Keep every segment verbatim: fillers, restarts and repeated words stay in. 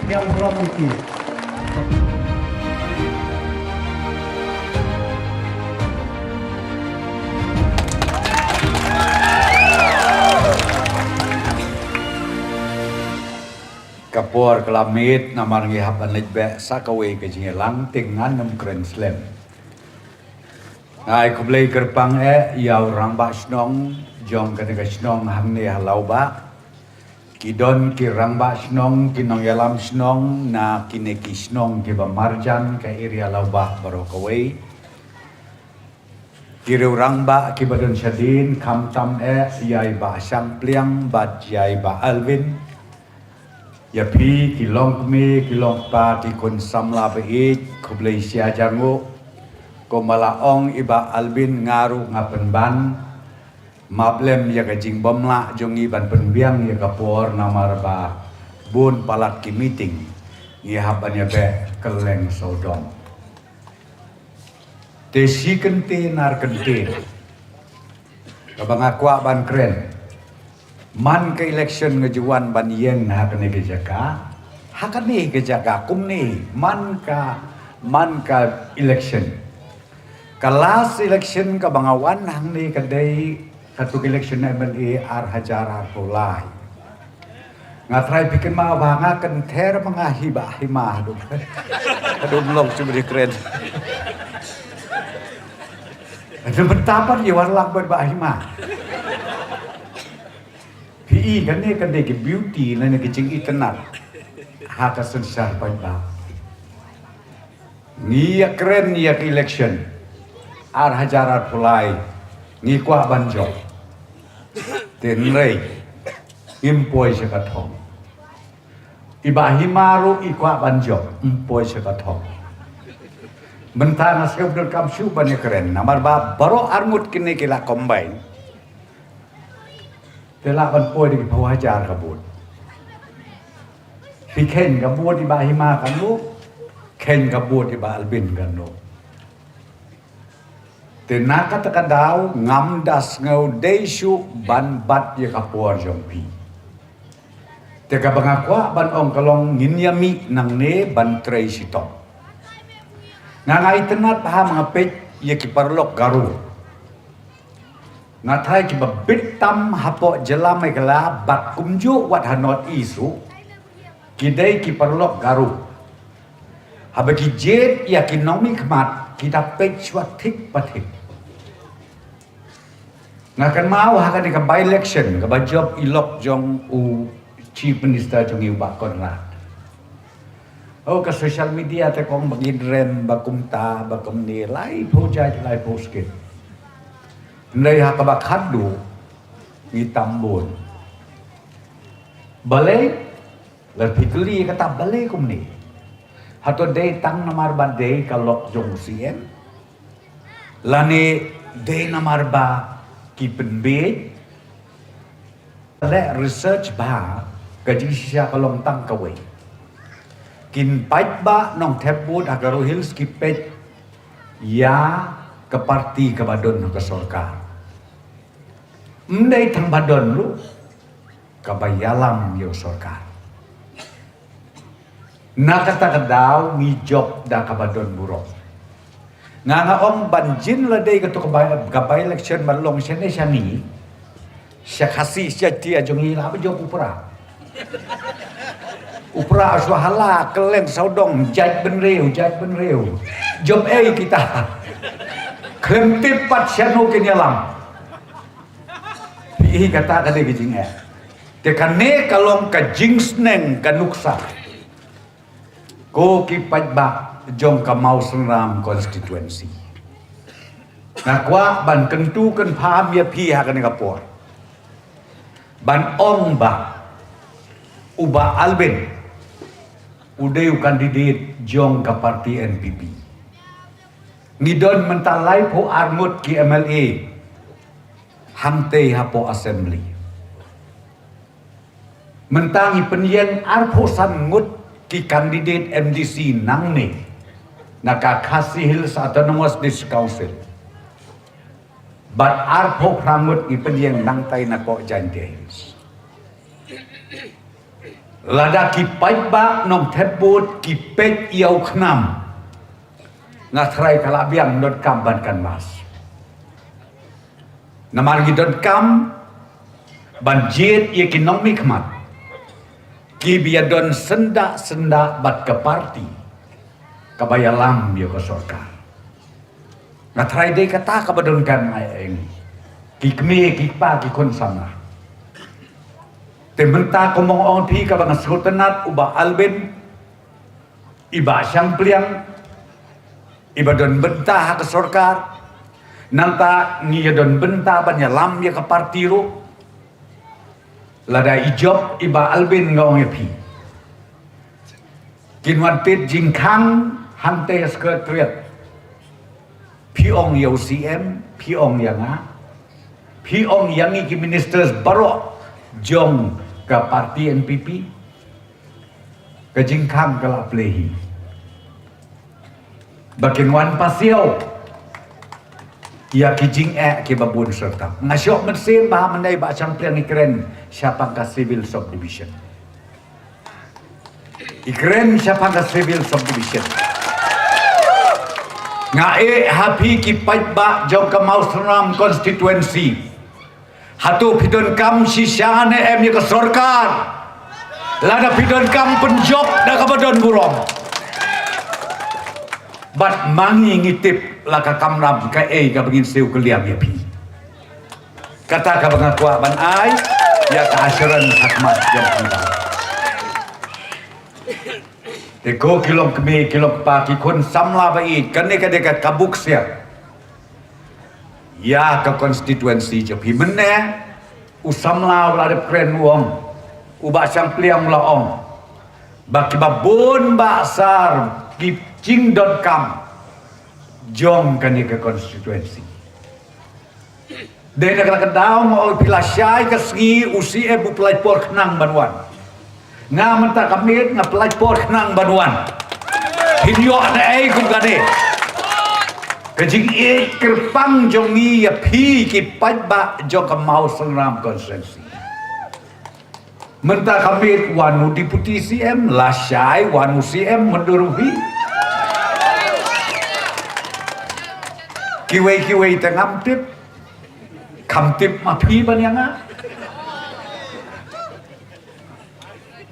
Yang belum mungkin. Ka por ka la miet namar ngi hap ban leit beh sa kawei ka jingïalang te ngan ym kren slem. Nga ai khublei kyrpang eh ïa u rangbah shnong jong kane ka shnong hangne ha Lawbah. Ki don ki rangbah shnong, ki nongïalam shnong na kine ki shnong kiba marjan ka area Lawbah baroh kawei. Ki riew rangbah kiba don shadien, khamtam eh ïa i Bah Shangpliang bad ïa i Bah Alvin. Ïa phi ki longkmie, ki longkpa, ki khun samla ba ïeit, khublei shihajar nguh. Kumba la ong i Bah Alvin, nga ruh nga pynban. Map lem ïa ka jingbymlah jong ngi ban pynbiang ïa ka por namar ba bun palat ki meeting ngi hap ban ïa beh kylleng sawdong. Te shi kyntien ar kyntien kaba nga kwah ban kren. Man ka election nga ju wan ban ïeng ha kane ka jaka, ha kane ka jaka kumne, man ka, man ka election. Ka last election kaba nga wan hangne ka dei katu ka election M L A ar hajar arphew lai. Nga trai phi kynmaw ba nga kynther ma nga hi Bah Hima, haduh, haduh long shu bri kren. Haduh mynta pat ïa wan lang bad Bah Hima. Phi i kane, kane ka beauty lane ka jingitynnad ha ka synshar paidbah. Ngi ïa kren ïa ka election ar hajar arphew lai, ngi kwah ban jop. Te hynrei ngim poi sha ka thong. I Bah Hima ruh i kwah ban jop, ym poi sha ka thong. Mynta nga sngewbha donkam shuh ban ïa kren namar ba baroh arngut kine ki la combine. Te lah ban poi da ki phew hajar ka vote. Phi kheiñ ka vote i Bah Hima kan luh, kheiñ ka vote i Bah Alvin kan luh. Te na kata ka daw ngam da sngew dei shuh ban bat ïa ka por jong phi. Te kaba nga kwah ban ong ka long ngin ïa mih nangne ban trei shitom. Nga, nga itynnad bha ma nga peit ïa ki paralok Garo. Nga tharai kiba bit tam hapoh jylla Meghalaya bad kumjuh wat ha North East ruh, ki dei ki paralok Garo. Haba ki jied ïa ki nongmihkhmat ki da peit shuwa thik pa thik. Nga kynmaw ha kane ka by-election kaba jop i lok jong u Chief Minister jong ngi u Bah Conrad. Oh, ka social media te kong ba ngin rem ba kumta ba kumne, laiphew jait laiphew skit. Hynrei ha kaba khadduh ngi tam bun. Balei? Lada phi kylli kata balei kumne? Hato dei tang namar ba dei ka lok jong u C M? Lane dei namar ba ki pynbiej? Leh research bha, ka jingshisha ka long tang kawei. Ki paidbah nongthep vote ha Garo Hills ki peit ïa ka party kaba don ha ka sorkar. Ym dei tang ba don ruh, kaba ïalam ïa u sorkar. Na kata ka daw ngi jop da kaba don burom. Nga, nga ong ban jin la dei kato ka by, ka by-election ban long shane shane, sha Khasi sha Jaintia jong ngi lah ba jop u Prah. U Prah shu hala kylleng sawdong, jait bynriew, jait bynriew. Jop ei kita? Khlem tip pat shano kin ïalam. Phi i kata ka dei ka jingeh. Te kane ka long ka jingsneng ka nuksa. Ko ki paidbah jong ka Mawsynram constituency, nga kwah ban kyntu kynpham ïa phi ha kane ka por ban ong ba u Bah Alvin u dei u candidate jong ka party N P P. Ngi don mynta laiphew ar ngut ki M L A hangtei hapoh Assembly. Mynta ngi pynïeng arphew san ngut ki candidate M D C nangne na ka Khasi Hills Autonomous District Council. Bad arphew phra ngut ngi pynïeng nangtai na ka Jaintia Hills. Lada ki paidbah nongthep vote ki peit ïa u KHNAM, nga tharai ka la biang donkam ban canvass. Namar ngi donkam ban jied ïa ki nongmihkhmat kiba ïadon syndah syndah bad ka parti kaba ïalam ïa ka sorkar. Nga tharai dei kata kaba donkam ai eng ki kmie ki kpa ki khun samla. Te mynta kumba nga ong phi kaba nga sngewtynnat u Bah Albin, i Bah Shangpliang, iba don bynta ha ka sorkar, nangta ngi ïa don bynta ban ïalam ïa ka parti ruh. Lada i jop i Bah Albin nga ong ïa phi, kin wan peit jingkhang hangtei ha Secretariat. Phi ong ïa u C M, phi ong ïa nga, phi ong ïa ngi ki ministers baroh jong ka parti N P P. Ka jingkhang ka la plie hi. Ba kin wan pasiaw ïa ki jingeh kiba bun syrta. Nga shoh mynsiem ba mynne i Bah Shangpliang i kren shaphang ka civil subdivision. I kren shaphang ka civil subdivision. Nga ïeh ha phi ki paidbah jong ka Mawsynram constituency. Hato phi donkam shisha ne em ïa ka sorkar? Lada phi donkam, pynjop da kaba don burom. Bad ma ngi ngi tip la ka kamram kaei kaba ngin siew kylliang ïa phi. Kata kaba nga kwah ban ai ïa ka assurance ha khmat jong phi. Te ko ki longkmie ki longkpa ki khun samla ba ïeit, kane ka dei ka kabu ksiar ïa ka constituency jong phi. Mynne u samla u la dep kren u ong, u Bah Shangpliang u la ong ba kiba bun ba sar ki jingdonkam jong kane ka constituency. Dei na kata ka daw nga ong phi, lashai ka sngi u C M u pynlait por khnang ban wan. Nga mynta ka miet nga pynlait por khnang ban wan. Phin ïoh naei kum kane? Ka jingïeit kyrpang jong ngi ïa phi ki paidbah jong ka Mawsynram constituency. Mynta ka miet wan u Deputy C M, lashai wan u C M myndur u phi. Kiwei kiwei te ngam tip. Kham tip ma phi ban ïa nga.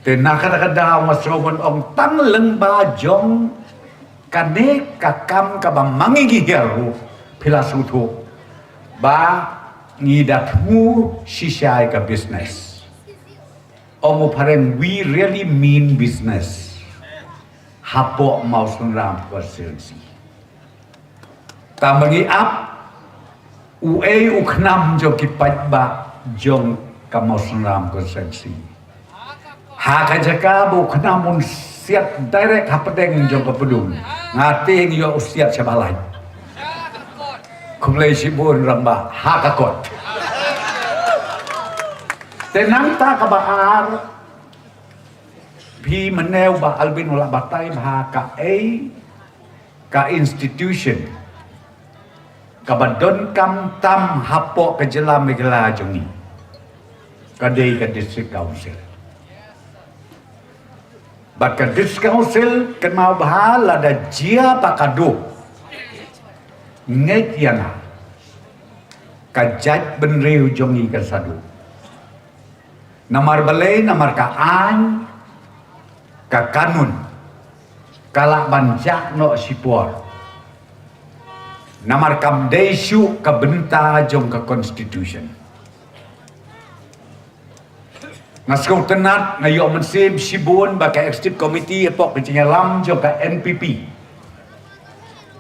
Te na kata ka daw nga sngewbha ban ong tang lyngba jong kane ka kam kaba ma ngi ngi hiar ruh, phi la sngewthuh ba ngi da thmu shisha ïa ka business. Ong u phareng, we really mean business hapoh Mawsynram constituency. Tang ba ngi ap uei u KHNAM jong ki paidbah jong ka Mawsynram constituency. Ha ka jaka ba u KHNAM un siat direct hapdeng jong ka pdung, nga tieng ïoh u siat shabar lait. Khublei shibun rangbah, ha ka kot. Te nangta kaba ar, phi mynne u Bah Albin u la batai ba kaei ka institution kaba donkam tam hapoh ka jylla Meghalaya jong ngi, ka dei ka District Council. Bad ka District Council kynmaw bha, lada jia ba ka duh, ngeit ïa nga, ka jaitbynriew jong ngi kan sa duh. Namar balei? Namar ka aiñ, ka kanun ka lah ban jah noh shipor. Namar kam dei shuh ka bynta jong ka constitution. Nga sngewtynnat, nga ïoh mynsiem shibun ba ka executive committee hapoh ka jingïalam jong ka N P P,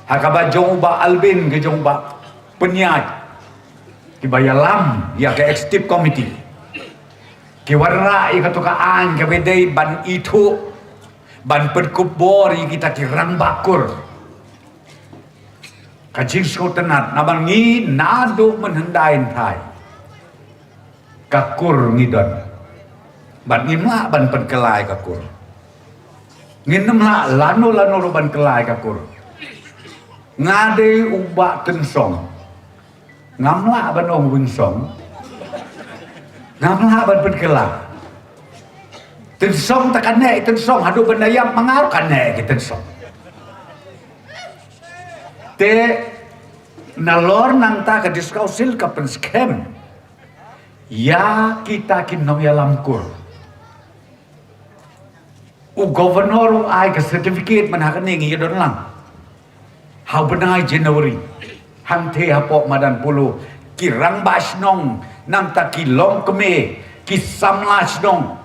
ha kaba jong u Bah Albin, ka jong u Bah Pynïaid, kiba ïalam ïa ka executive committee, ki wanrah ïa kato ka aiñ kaba dei ban ithuh, ban pynkup bor ïa kita ki rangbah kur. Ka jingsngewtynnat namar ngi naduh mynhyndai hynthai ka kur ngi don. Bad ngim lah ban pynkylla ïa ka kur. Ngim lah lano lano ruh ban kylla ïa ka kur. Nga dei u Bah Tynsong, ngam lah ban ong Wingsong. Ngam lah ban pynkylla. Tynsong ta kane, tynsong haduh ban da ïap ma nga ruh kane ki tynsong. Te nalor nangta ka District Council ka pynskhem ïa kita ki nongïalam kur. U Governor u ai ka certificate man ha kane ngi ïa don lang. Ha u bnai January, hangtei hapoh madan Polo, ki rangbah shnong, nangta ki longkmie, ki samla shnong,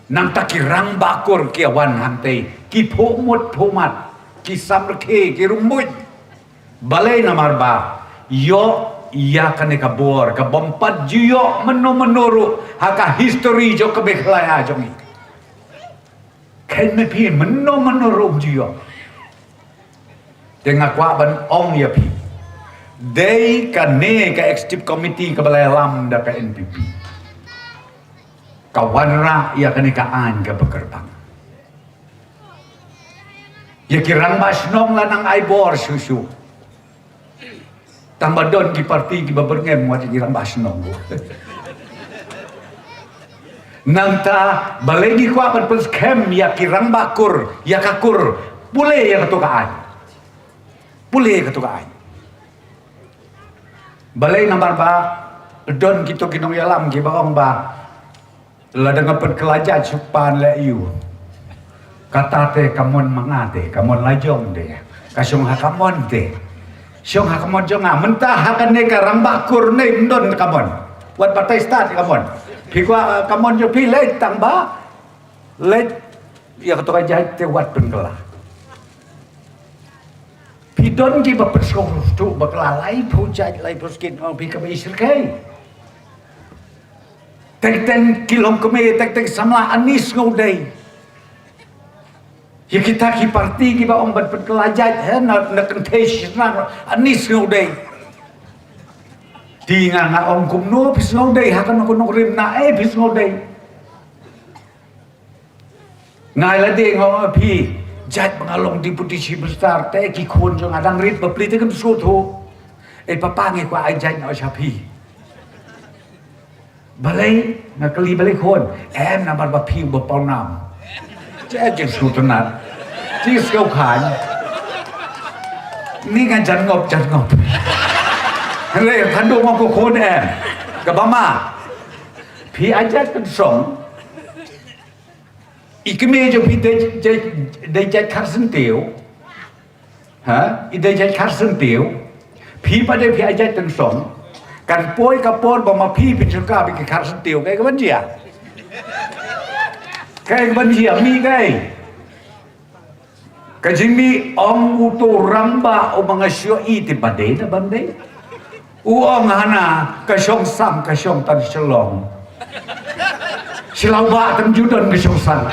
nangta ki rangbah kur ki wan hangtei, ki phuh mut phuh mat, ki samrkhie, ki rung muid. Balei? Namar ba ïoh ïa kane ka bor, ka bym pat ju ïoh mynno mynno ruh ha ka history jong ka Meghalaya jong ngi. Khein ma phi, mynno mynno ruh ju ïoh. Te nga kwah ban ong ïa phi, dei kane ka executive committee kaba la ïalam da ka N P P ka wanrah ïa kane ka aiñ kaba kyrpang. Ïa ki rangbah shnong la nang ai bor shuh shuh. Tang ba don ki parti kiba byrngem wat ïa ki rangbah shnong. Nangta balei ngi kwah ban pynskhem ïa ki rangbah kur, ïa ka kur, pule ïa kato ka aiñ. Pule ïa kato ka aiñ. Balei? Namar ba don kito ki nongïalam kiba ong ba lada nga pynkylla jait shu pan leh ïa u. Kata te ka mon ma nga te, ka mon la jong te. Ka shong ha ka mon te. Shong ha ka mon jong nga. Mynta ha kane ka rangbah kur ne ym don ka mon. Wat batai stad ka mon. Phi kwah, eh, ka mon jong phi leit tang ba leit ïa kato ka jait te wat pynkylla. Phi don kiba pynsngewthuh bakla, laiphew jait, laiphew skit, ong phi kaba i shyrkhei. Teng teng ki longkmie, teng teng samla, ani sngewdei. Ïa kita ki parti kiba ong ban pynkylla jait, he, na, na kynthei shnong, ani sngewdei. Te nga nga ong kumno phi sngewdei, ha kano kano rim na, eh, phi sngewdei. Nga ïa lade nga ong ïa phi, jait ba nga long Deputy Chief Minister, te ki khun jong nga dang rit bapli te kim sngewthuh. Eh papa, ngi kwah ai jait noh sha phi. Balei? Nga kylli balei khun. Em, namar ba phi uba pawnam. Te jing sngewtynnat. Te sngewkhlaiñ. Ni nga jan ngop, jan ngop. Hynrei khandu ngop ko khun, em. Kaba ma phi ai jait tynsong. I kmie jong phi dei, dei, dei jait Kharsyntiew. Ha? I dei jait Kharsyntiew. Phi pat dei phi ai jait tynsong. Kan poi ka por ba ma phi phin sngewkha bad ki Kharsyntiew. Kaei kaban jia? Kaei kaban jia? Mih kaei? Ka jingmih, ong uto u rangbah uba nga shu ïohi te ba dei na ban dei. U ong hana ka shongsang ka shong tang Shillong. Shillong ba tang ju don ka shongsang.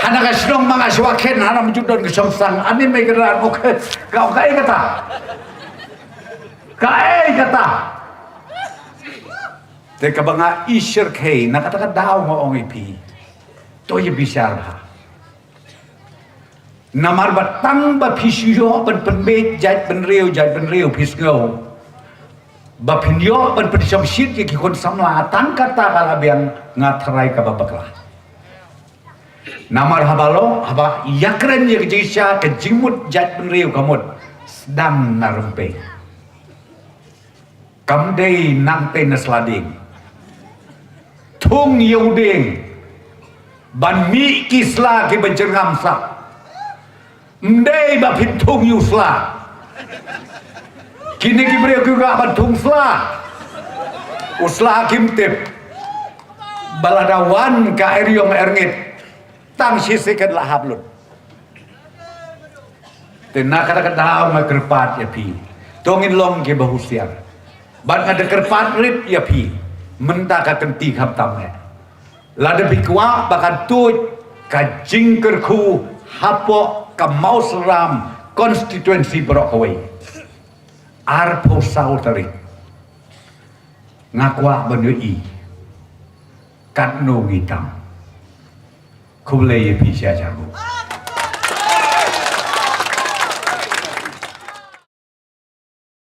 Hana ka shnong ma nga shu ïakynduh hana ju don ka shongsang. Ani mei ka ran, okay. Ka, kaei kata? Kaei kata? Te kaba nga i shyrkhei na kata ka daw nga ong ïa phi, to ïa bishar bha. Namar ba tang ba phi shu ïoh ban pynbeit jaitbynriew, jaitbynriew phi sngew ba phin ïoh ban pynshongshit ïa ki khun samla, tang kata ka la biang, nga tharai kaba bakla. Namar haba long, haba ïakren ïa ka jingshisha, ka jingmut jaitbynriew ka mut sdang na rympei. Kam dei nangtei na sla dieng. Thung ïa u dieng ban mih ki sla kiba jyrngam sah. Ym dei ba phin thung ïa u sla. Kine ki briew ki kwah ban thung sla. U sla kim tip ba lada wan ka eriong erngit, tang shi second la hap lut. Te na kata ka daw nga kyrpad ïa phi, to ngin long kiba husiar. Bad nga da kyrpad rit ïa phi, mynta ka kynti khamtam eh. Lada phi kwah ba kan tuid ka jingkyrkhu hapoh ka Mawsynram constituency baroh kawei, arphew saw tarik, nga kwah ban ïohi katno ngi tam. Khublei ïa phi sha sha ruh.